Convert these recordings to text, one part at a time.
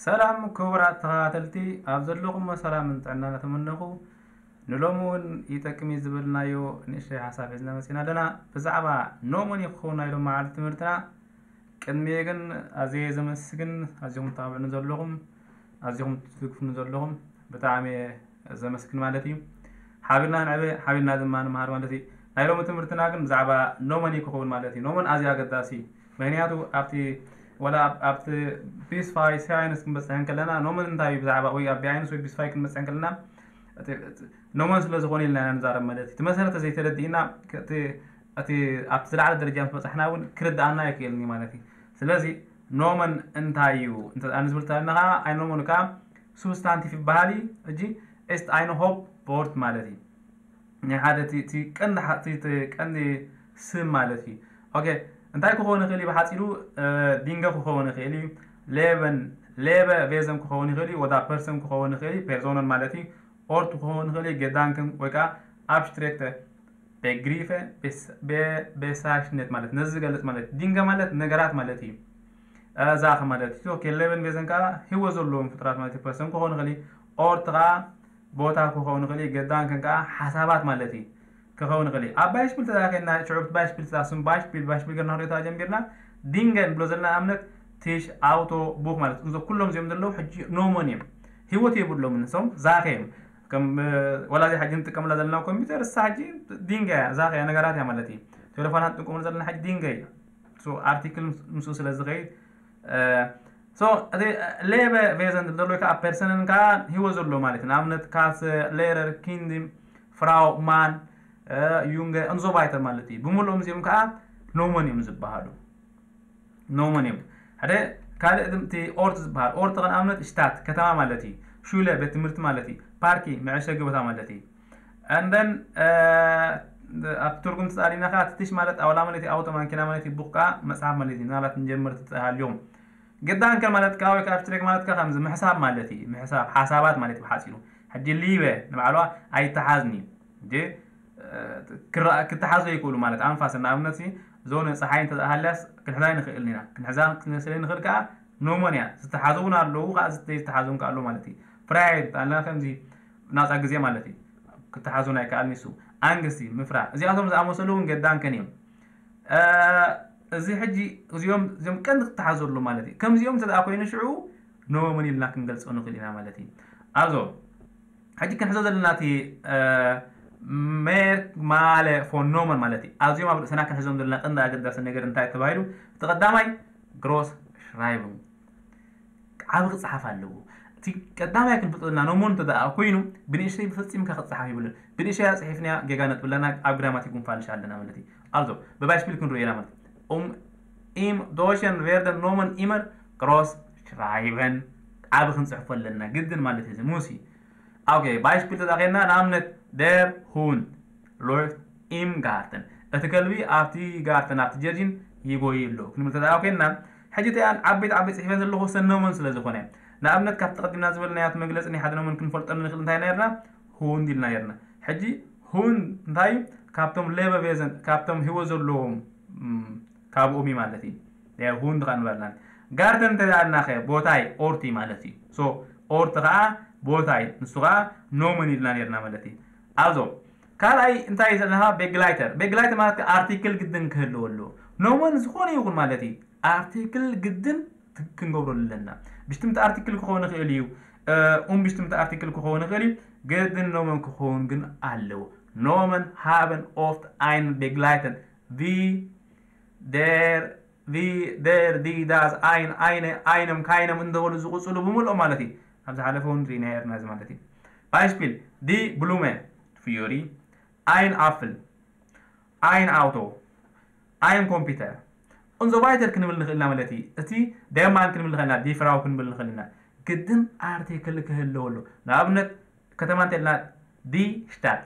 ሰላም ክቡራት ተኸታተልቲ፣ ኣብ ዘለኹሞ ሰላምን ጥዕናን እናተመነኹ፣ ንሎሚ እውን ይጠቅም እዩ ዝበልናዮ ንእሽተይ ሓሳብ ሒዝና መፂና ኣለና። ብዛዕባ ኖመን እዩ ክኸውን ናይ ሎማዓልቲ ትምህርትና። ቅድሚኡ ግን ኣዝየ ዘመስግን፣ ኣዚኹም ትታብዑኒ ዘለኹም፣ ኣዚኹም ትድግፉኒ ዘለኹም ብጣዕሚ እየ ዘመስግን ማለት እዩ። ሓቢርና ንዕበ፣ ሓቢርና ድማ ንመሃር ማለት እዩ። ናይ ሎሚ ትምህርትና ግን ብዛዕባ ኖመን እዩ ክኸውን ማለት እዩ። ኖመን ኣዝዩ ኣገዳሲ እዩ። ምክንያቱ ኣብቲ፣ ወላ ኣብ-፣ ኣብቲ ቢስፋይ ሳይንስ ክንበፅሕ እንከለና ኖመን እንታይ እዩ ብዛዕባ፣ ወይ ኣብ ቢኣይንስ ወይ ቢስፋይ ክንበፅሕ እንከለና እቲ፣ እቲ ኖመን ስለ ዝኾነ ኢልና ኢና ንዛረብ ማለት እዩ። እቲ መሰረት ዘይተረዲእና እቲ፣ እቲ ኣብቲ ዝለዓለ ደረጃ ምስ በፃሕና እውን ክርድኣና ኣይክእልን እዩ ማለት እዩ። ስለዚ ኖመን እንታይ እዩ እንተ ንዝብል ተለና ከዓ ኣይ ኖመን ከዓ ሱብስታንቲቭ ይበሃል እዩ። ሕጂ ኤስት ኣይነ ሆፕ ቮርት ማለት እዩ። ናይ ሓደ እቲ፣ እቲ ቀንዲ ሓ-፣ እቲ፣ እቲ ቀንዲ ስም ማለት እዩ። ኦኬ፣ እንታይ ክኸውን ይኽእል እዩ ብሓፂሩ? እ፣ ዲንገ ክኸውን ይኽእል እዩ። ሌበን፣ ሌበ ቬዘን ክኸውን ይኽእል እዩ። ወዳ ፐርሰን ክኸውን ይኽእል እዩ። ፔርዞነን ማለት እዩ። ኦርት ክኸውን ይኽእል እዩ። ጌዳንክን ወይ ከዓ ኣብስትራክተ ቤግሪፈ ቤስ-፣ ቤ-፣ ቤሳሽነት ማለት ነዚ ዝገልጽ ማለት እዩ። ዲንገ ማለት ነገራት ማለት እዩ። እ፣ ዛኸ ማለት እዩ። ኦኬ፣ ሌበን ቬዘን ከዓ ህይወት ዘለዎም ፍጡራት ማለት እዩ። ፐርሰን ክኸውን ይኽእል እዩ። ኦርት ከዓ ቦታ ክኸውን ይኽእል እዩ። ገዳንክን ከዓ ሓሳባት ማለት እዩ። ክኸውን ይኽእል እዩ። ኣብ ባይሽፒል ተዳኺልና ሽዑ ባይሽፒል ተዳስም ባይሽፒል፣ ባይሽፒል ገርና ክንሪኦ ጀሚርና። ዲንገ ንብሎ ዘለና ኣብነት ቲሽ፣ ኣውቶ፣ ቡኽ ማለት እዩ። እዞም ኩሎም እዚኦም ዘለዉ ሕጂ ኖመን እዮም። ህይወት የብሎምን። ንሶም ዛኸ እዮም። ከም፣ እ፣ ወላ እዚ ሕጂ ንጥቀመላ ዘለና ኮምፒውተር እሳ ሕጂ ዲንገ እያ፣ ዛኸ እያ፣ ነገራት እያ ማለት እዩ። ቴሌፎናት ንጥቀመሉ ዘለና ሕጂ ዲንገ እዩ። ሶ ኣርቲክል ምስ-፣ ምስኡ ስለ ዝኸይድ፣ እ፣ ሶ እቲ ሌበ ቬዘን ዝብል ዘሎ ከዓ ፐርሰንን ከዓ ህይወት ዘሎ ማለት እዩ። ንኣብነት ካሰ፣ ሌረር፣ ኪንድ፣ ፍራው፣ ማን፣ እ፣ ዩንገ፣ እንዞባይተር ማለት እዩ። ብምልኦም እዚኦም ከዓ ኖመን እዮም ዝበሃሉ። ኖመን እዮም። ሓደ ካልእ እቲ ኦርት ዝበሃል፣ ኦርት ንኣብነት ሽታት ከተማ ማለት እዩ። ሹለ ቤት ትምህርቲ ማለት እዩ። ፓርኪ መዐሸጊ ቦታ ማለት እዩ። And then፣ እ፣ ኣብ ትርጉም ተጻሊና ከዓ ትሽ ማለት ኣውላ ማለት እዩ፣ ኣውቶ ማንኪና ማለት እዩ፣ ቡክ ከዓ መጽሓፍ ማለት እዩ። ምናልባት ንጀመርቲ ተሃልዮም። ገዳንከ ማለት ከዓ ወይ ከዓ ኣብስትራክት ማለት ከዓ ከምዚ ምሕሳብ ማለት እዩ። ምሕሳብ ሓሳባት ማለት እዩ ብሓጺሩ። ሕጂ ሊበ ንባዕሏ ኣይተሓዝን እዩ። እንጂ፣ እ፣ ክረኣ-፣ ክተሓዞ ይክእሉ ማለት ኣንፋስ ንኣብነት ሲ ዞን ፀሓይ እንተ ሃልያስ ክንሕዛ ንኽእል ኢና። ክንሕዛ ስለ ንኽእል ከዓ ኖመን እያ። ዝተሓዙ እውን ኣለዉ፣ ከዓ ዘይተሓዙ እውን ከዓ ኣለዉ ማለት እዩ። ፍራይድ ኣላ ከምዚ ናፃ ግዜ ማለት እዩ። ክተሓዙ ናይ ከኣል ንሱ። ኣንግስቲ፣ ምፍራህ። እዚኣቶም ዝኣመሰሉ እውን ገዳንከን እዮም። እ፣ እዚ ሕጂ እዚኦም፣ እዚኦም ቀንዲ ክተሓዙ ኣለዉ ማለት እዩ። ከምዚኦም እንተ ደኣ ኮይኑ ሽዑ ኖመን ኢልና ክንገልጾ ንኽእል ኢና ማለት እዩ። ኣዞ፣ ሕጂ ክንሕዞ ዘለና እቲ፣ እ፣ ሜርክማለ ፎን ኖመን ማለት እዩ። ኣዚኦም ኣብ ርእስና ክንሕዞም ዘለና ቀንዲ ኣገዳሲ ነገር እንታይ ተባሂሉ? እቲ ቀዳማይ ግሮስ ሽራይቡንግ፣ ዓቢ ክጸሓፍ ኣለዎ። እቲ ቀዳማይ ክንፈልጦ ዘለና ኖመን እንተ ደኣ ኮይኑ ብንእሽተይ ብፈጺምካ ክጸሓፍ ይብሉን። ብንእሽተይ ጽሒፍና ጌጋ ነጥቢ ኣለና፣ ኣብ ግራማቲክ እውን ፋልሽ ኣለና ማለት እዩ። ኣዞ፣ ብባይሽፒል ክንሪኦ ኢና ማለት እዩ። ኡም፣ ኢም፣ ዶሸን፣ ቬርደን፣ ኖመን፣ ኢመር፣ ግሮስ ሽራይበን፣ ዓቢ ክንጽሕፎ ኣለና ግድን ማለት እዩ። እዚ ሙሲ ኦኬ፣ ባይሽፒል ተዳኺልና ንኣብነት ደር ሁንድ ሎይፍት ኢም ጋርተን፣ እቲ ከልቢ ኣብቲ ጋርተን ኣብቲ ጀርዲን ይጎይ ኣሎ ክንብል ተዳኣ ኮይንና፣ ሕጂ እቲኣን ዓበይቲ ዓበይቲ ጽሒፈን ዘለኹ ሰን ኖመን ስለ ዝኾነ፣ ንኣብነት ካብቲ ቀዲምና ዝበልናዮ እቲ መግለጺ ናይ ሓደ ኖመን ክንፈልጠሉ ንኽእል እንታይ ነርና? ሁንድ ኢልና ነርና። ሕጂ ሁንድ እንታይ እዩ? ካብቶም ሌበ ቬዘን፣ ካብቶም ህይወት ዘለዎም፣ እም፣ ካብኦም እዩ ማለት እዩ። ያ ሁንድ ኸኣ ንበልና። ጋርተን እንተ ደኣ ኢልና ኸ ቦታይ ኦርት እዩ ማለት እዩ። ሶ ኦርት ኸኣ ቦታይ፣ ንሱ ኸኣ ኖመን ኢልና ነርና ማለት እዩ። ኣዞ ካልኣይ እንታይ እዩ ዘለና? ቤግላይተር። ቤግላይተር ማለት ከኣ ኣርቲክል ግድን ክህልዎ ኣለዎ። ኖመን ዝኾነ ይኹን ማለት እዩ። ኣርቲክል ግድን ት-፣ ክንገብረሉ ኣለና። ብሽትምቲ ኣርቲክል ክኸውን ይኽእል እዩ። እ፣ ኡም ብሽትምቲ ኣርቲክል ክኸውን ይኽእል እዩ። ግድን ኖመን ክኸውን ግን ኣለዎ። ኖመን ሃበን ኦፍት ኣይን ቤግላይተን ቪ ደር፣ ቪ ደር፣ ዲ ዳስ፣ ኣይን፣ ኣይነ፣ ኣይነም፣ ካይነም እንደበሉ ዝቕጽሉ ብምልኦም ማለት እዩ። ኣብ ዝሓለፈ እውን ርኢና ነርና እዚ ማለት እዩ። ባይሽፒል፣ ዲ ብሉመ፣ ፍዮሪ፣ ኣይን ኣፍል፣ ኣይን ኣውቶ፣ ኣይን ኮምፒውተር፣ እንዞ ቫይተር ክንብል ንኽእል ኢና ማለት እዩ። እቲ ደማን ክንብል ንኽእል ኢና፣ ዲ ፍራው ክንብል ንኽእል ኢና። ግድን ኣርቲክል ክህልዎ ኣሎ። ንኣብነት ከተማ እንተ ኢልና ዲ ሽታት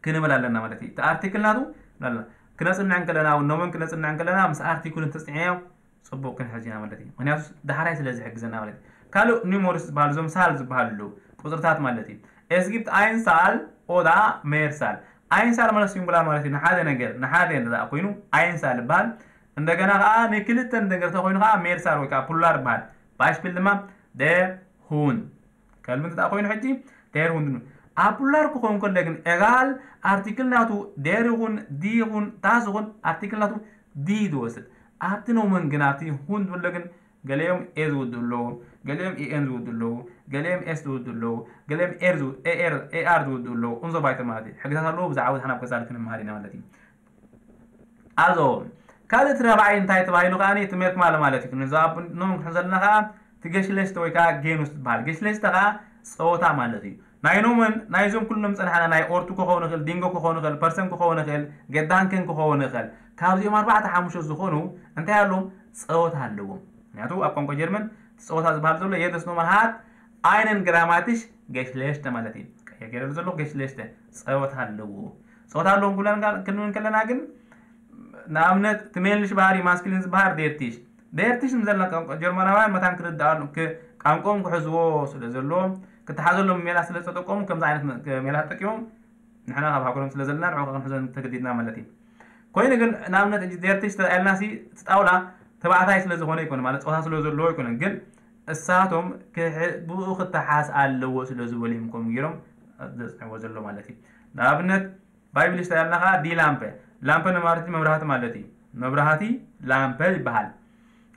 ክንብል ኣለና ማለት እዩ። እቲ ኣርቲክል ናቱ ንብል ኣለና። ክነጽንዕ እንከለና እውን፣ ኖመን ክነጽንዕ እንከለና ምስ ኣርቲክሉ እንተጽኒዕናዮ ጽቡቕ ክንሕዝ ኢና ማለት እዩ። ምኽንያቱ ዳሕራይ ስለ ዝሕግዘና ማለት እዩ። ካልእ ኒሞሪስ ዝበሃሉ፣ እዞም ሳል ዝበሃሉ ኣለዉ፣ ቁጽርታት ማለት እዩ። Es gibt ein Zahl oder Mehrzahl። Ein Zahl ማለት ሲንጉላር ማለት እዩ፣ ንሓደ ነገር፣ ንሓደ እንተ ደኣ ኮይኑ ein Zahl ይበሃል። እንደገና ከኣ ንክልተ ነገር እንተ ኮይኑ ከኣ Mehrzahl ወይ ከኣ ፕሉራል ይበሃል። ባይሽፒል ድማ der Hund። ከልቢ እንተ ኮይኑ ሕጂ der Hund ነው። ኣብ ፕሉራል ክኸውን ከሎ ግን ኤጋል ኣርቲክል ናቱ der ይኹን die ይኹን das ይኹን ኣርቲክል ናቱ die ዝወስድ። ኣብቲ Nomen ግን ኣብቲ Hund ዝብሎ ግን ገሊኦም A ዝውድኡ ኣለዉ፣ ገሊኦም E N ዝውድኡ ኣለዉ፣ ገሊኦም S ዝውድኡ ኣለዉ፣ ገሊኦም ኤር ዝው- A R A R ዝውድኡ ኣለዉ። Und so weiter ማለት እዩ። ሕግታት ኣለዉ፣ ብዛዕባ ናብኡ ቀጻሊ ክንመሃር ኢና ማለት እዩ። Also ካልእ እቲ ራብዓይ እንታይ ተባሂሉ ከኣ እቲ Merkmale ማለት እዩ። ነዚ ኣብ Nomen ክንሕዞ ዘለና ከኣ እቲ Geschlecht ወይ ከኣ Genus ዝበሃል። Geschlecht ከኣ ጸወታ ማለት እዩ። ናይ Nomen ናይዞም ኩሎም ዝጸናሕና ናይ Ortu ክኸውን ይኽእል፣ Dingo ክኸውን ይኽእል፣ Person ክኸውን ይኽእል፣ Gedanken ክኸውን ይኽእል። ካብዚኦም ኣርባዕተ ሓሙሽተ ዝኾኑ እንታይ ኣለዎም? ጸወታ ኣለዎም። ምክንያቱ ኣብ ቋንቋ ጀርመን እቲ ጸወታ ዝበሃል ዘሎ jedes Nomen hat einen grammatische Geschlecht ማለት እዩ። ቀይረ ገይረሉ ዘለኹ Geschlecht ጸወታ ኣለዎ። ጸወታ ኣለዎም ክብለን ክንብል ከለና ግን ንኣብነት እቲ männlich ባህሪ ማስኩሊን ዝበሃል der Tisch። Der Tisch ንዘለና ቋንቋ ጀርመናውያን መታን ክርድኣሉ ክ- ቋንቋኦም ክሕዝዎ ስለ ዘለዎ ክተሓዘሎም ሜላ ስለ ዝተጠቀሙ ከምዚ ዓይነት መ- ሜላ ተጠቂሞም ንሕና ካብ ሃገሮም ስለ ዘለና ንዕኡ ክንሕዞ ተገዲድና ማለት እዩ። ኮይኑ ግን ንኣብነት ሕጂ der Tisch ተልዒልና ሲ እቲ ጣውላ ተባዕታይ ስለ ዝኾነ ኣይኮነ ማለት ጾታ ስለ ዘለዎ ኣይኮነን ግን እሳቶም ክሕ- ብኡ ክተሓዝ ኣለዎ ስለ ዝበሉ እዮም ከምኡ ገይሮም ዘጽንዕዎ ዘሎ ማለት እዩ። ንኣብነት Weiblich ተልዒልና ከዓ die Lampe። Lampe ንማለት መብራህቲ ማለት እዩ። መብራህቲ Lampe ይበሃል።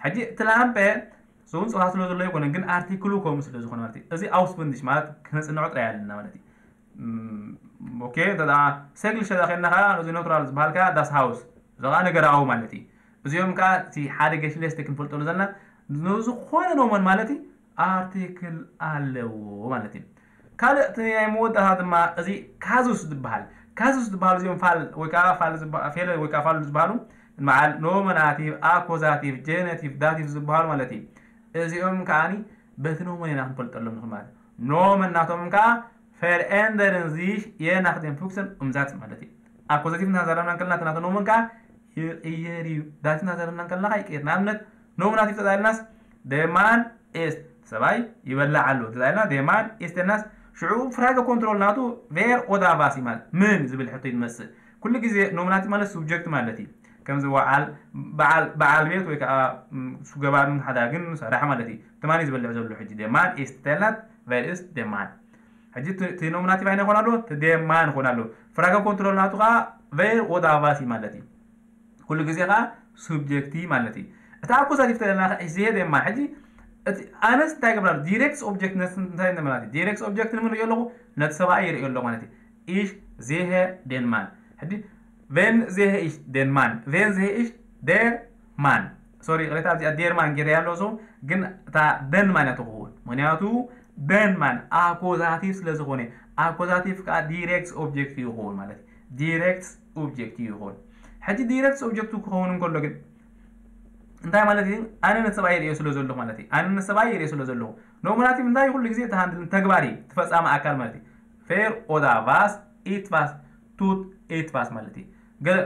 ሕጂ እቲ Lampe እሱ እውን ጾታ ስለ ዘሎ ኣይኮነን ግን ኣርቲክሉ ከምኡ ስለ ዝኾነ ማለት እዩ። እዚ auswendig ማለት ክነጽንዖ ጥራይ ኣለና ማለት እዩ። ም፣ ኦኬ እንተ ደኣ Sächlich ተዳኺልና ከዓ እዚ neutral ዝበሃል ከዓ das Haus እዚ ከዓ ነገራዊ ማለት እዩ። እዚኦም ከዓ እቲ ሓደ Geschlecht ክንፈልጠሉ ዘለና ንዝኾነ Nomen ማለት እዩ ኣርቲክል ኣለዎ ማለት እዩ። ካልእ እቲ ናይ መወዳእታ ድማ እዚ Kasus ዝበሃል። Kasus ዝበሃል እዚኦም Fall ወይ ከዓ Fall ዝበ- Fälle ወይ ከዓ Fall ዝበሃሉ በዓል Nominativ፣ Akkusativ፣ Genitiv፣ Dativ ዝበሃሉ ማለት እዩ። እዚኦም ከዓኒ በቲ Nomen ኢና ክንፈልጠሎም ንኽእል ማለት እዩ። Nomen ናቶም ከዓ verändern sich je nach dem Fuchsen Umsatz ማለት እዩ። Akkusativ እናዘረብና እንከለና እቲ ናቱ Nomen ከዓ ይቕየር እዩ። Dativ እናዘረብና እንከለና ከዓ ይቅየር። ንኣብነት Nominativ ተዛይልናስ der Mann isst ሰብኣይ ይበልዕ ኣሎ ተዛይልና der Mann isst ኢልናስ ሽዑ Fragekontroll ናቱ wer oder was እዩ ማለት ምን ዝብል ሕቶ ይመጽእ። ኩሉ ግዜ Nominativ ማለት subject ማለት እዩ። ከምዚ በዓል በዓል በዓል ቤት ወይ ከዓ ም፣ እሱ ገባርን ሓዳግን ሰራሕ ማለት እዩ። ትማኒ ዝበልዕ ዘሎ ሕጂ der Mann isst ተልናት wer isst der Mann። ሕጂ እቲ- እቲ Nominativ ኣይነ ይኾን ኣሎ እቲ der Mann ይኾን ኣሎ። Fragekontroll ናቱ ከዓ wer oder was እዩ ማለት እዩ። ኩሉ ግዜ ከዓ subject እዩ ማለት እዩ። እቲ Akkusativ ተለና ከዓ ich sehe den Mann ሕጂ እቲ ኣነስ እንታይ ገብራ direct object ነስ እንታይ ማለት እዩ? Direct object ንምን ሪኦ ኣለኹ ነቲ ሰብኣይ ይሪኦ ኣለኹ ማለት እዩ። Ich sehe den Mann። ሕጂ wen sehe ich den Mann? Wen sehe ich der Mann? Sorry ይቕሬታ ኣብዚኣ der Mann ገይረ ያለው ሰው ግን እታ den Mann እያ ትኸውን። ምክንያቱ den Mann Akkusativ ስለ ዝኾነ Akkusativ ከዓ direct object ይኸውን ማለት እዩ። Direct object ይኸውን። ሕጂ direct object ክኸውን እንከሎ ግን እንታይ ማለት እዩ? ኣነ ነቲ ሰብኣይ ይሪኦ ስለ ዘለኹ ማለት እዩ። ኣነ ነቲ ሰብኣይ ይሪኦ ስለ ዘለኹ Nominativ እንታይ ኩሉ ግዜ እቲ handling ተግባር እዩ፣ እቲ ፈጻሚ ኣካል ማለት እዩ። Wer oder was etwas tut etwas ማለት እዩ። ገለ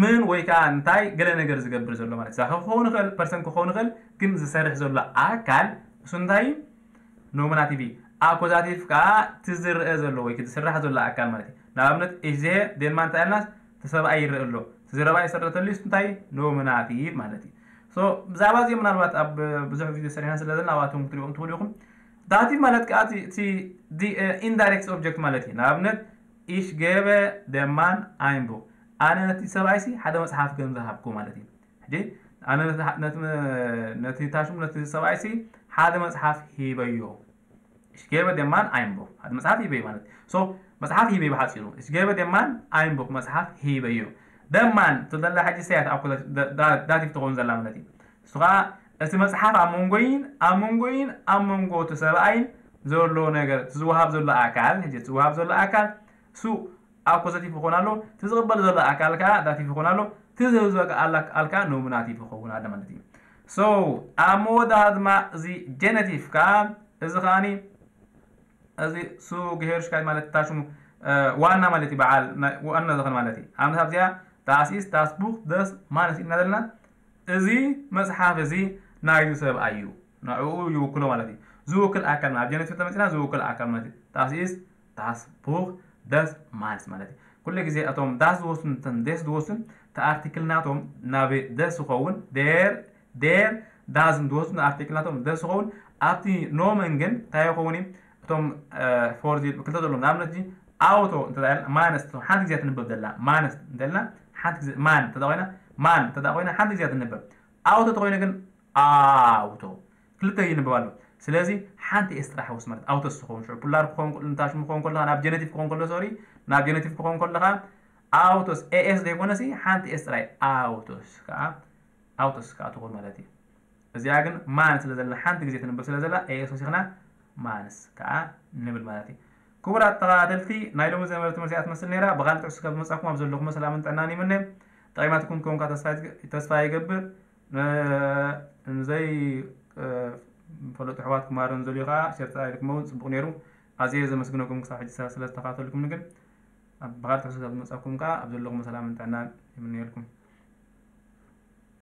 ምን ወይ ከዓ እንታይ ገለ ነገር ዝገብር ዘሎ ማለት እዩ። ዛኸ ክኸውን ይኽእል፣ Person ክኸውን ይኽእል፣ ግን ዝሰርሕ ዘሎ ኣካል እሱ እንታይ እዩ? Nominativ እዩ። Akkusativ ከዓ እቲ ዝረአ ዘሎ ወይ እቲ ዝስራሕ ዘሎ ኣካል ማለት እዩ። ንኣብነት ich sehe den Mann እንታይ ኢልናስ እቲ ሰብኣይ ይረአ ኣሎ። እቲ ዘረባ ይሰረተሉ እንታይ? Nominativ ማለት እዩ። So ብዛዕባ እዚኦም ምናልባት ኣብ ብዙሕ ግዜ ሰሪሕና ስለ ዘለና ኣብኣቶም ክትሪኦም ትኽእሉ ኢኹም። Dativ ማለት ከዓ እቲ- እቲ ዲ- indirect object ማለት እዩ። ንኣብነት ich gebe dem Mann ein Buch ኣነ ነቲ ሰብኣይሲ ሓደ መጽሓፍ ከም ዝሃብኩ ማለት እዩ። ሕጂ ኣነ ነቲ- ነቲ- ነቲ ታሽሙ ነቲ ሰብኣይሲ ሓደ መጽሓፍ ሂበዮ። Ich gebe dem Mann ein Buch ሓደ መጽሓፍ ሂበዮ ማለት እዩ። So መጽሓፍ ሂበዮ ብሓጺሩ ich gebe dem Mann ein Buch መጽሓፍ ሂበዮ። Den Mann ትብለላ ሕጂ ሰያት ኣብ Dativ ትኸውን ዘላ ማለት እዩ። እሱ ከዓ እቲ መጽሓፍ ኣብ መንጎይን ኣብ መንጎይን ኣብ መንጎ እቲ ሰብኣይን ዘሎ ነገር እቲ ዝወሃብ ዘሎ ኣካል ሕጂ እቲ ዝወሃብ ዘሎ ኣካል እሱ Akkusativ ይኾን ኣሎ፣ እቲ ዝቕበል ዘሎ ኣካል ከዓ Dativ ይኾን ኣሎ፣ እቲ ዝህብ ዘሎ ኣካል ከዓ Nominativ ይኸውን ኣሎ ማለት እዩ። So ኣብ መወዳእታ ድማ እዚ Genitiv ከዓ እዚ ከዓኒ እዚ Zugehörigkeit ማለት እታ ሽሙ ዋና ማለት እዩ፣ በዓል ዋና ዝኾነ ማለት እዩ። ኣብነት ኣብዚኣ das ist das Buch des Mannes ኢልና ዘለና እዚ መፅሓፍ እዚ ናይዚ ሰብኣይ እዩ፣ ንዕኡ ይውክሎ ማለት እዩ። ዝውክል ኣካል ኣብ Genitiv ተመፂና ዝውክል ኣካል ማለት እዩ። Das ist das Buch des Mannes ማለት እዩ። ኩሉ ግዜ እቶም das ዝወስዱ እቶም des ዝወስዱ እቲ ኣርቲክል ናቶም ናብ des ዝኸውን der der das ዝወስዱ ኣርቲክል ናቶም des ዝኸውን ኣብቲ ኖመን ግን እንታይ ይኸውን እዩ? እቶም ፎር ክልተ ዘለዎም ንኣብነት ጂ ኣውቶ እንተ ማነስ ሓንቲ ግዜ ትንበብ ዘላ ማነስ እንተልና ሓንቲ ግዜ ማን እንተ ኮይና ማን እንተ ኮይና ሓንቲ ግዜ ትንበብ ኣውቶ ተኮይነ ግን ኣውቶ ክልተ ይንበብ ኣሎ። ስለዚ ሓንቲ ኤስ ጥራሕ ወስ ማለት ኣውቶስ ዝኸውን ሽዑ ፑላር ክኸውን ከሎ ንታሽሙ ክኸውን ከሎ ናብ ጀነቲቭ ክኸውን ከሎ ሶሪ ናብ ጀነቲቭ ክኸውን ከሎ ከዓ ኣውቶስ ኤኤስ ዘይኮነሲ ሓንቲ ኤስ ጥራይ ኣውቶስ ከዓ ኣውቶስ ከዓ ትኾን ማለት እዩ። እዚኣ ግን ማን ስለ ዘለና ሓንቲ ግዜ ትንበብ ስለ ዘላ ኤኤስ ወሲኽና ማንስ ከዓ ንብል ማለት እዩ። ክቡራት ተኸታተልቲ ናይ ሎሚ ዘመር ትምህርቲ እያ ትመስል ነይራ። ብኻልእ ትሕዝቶ ካብ ዝመጻኩም ኣብ ዘለኹም ሰላምን ጥዕናን ይምነ። ጠቒማትኩም ከምካ ተስፋ ይገብር። ንዘይ ፈለጡ ኣሕዋት ክማረን ዘልዩ ከዓ ሸርጣ ኢልኩም እውን ፅቡቕ ነይሩ። ኣዝየ ዘመስግነኩም ክሳብ ሕጂ ስለ ዝተኸታተልኩም ግን ብኻልእ ትሕዝቶ ካብ ዝመጻኩም ከዓ ኣብ ዘለኹም ሰላምን ጥዕናን ይምነየልኩም።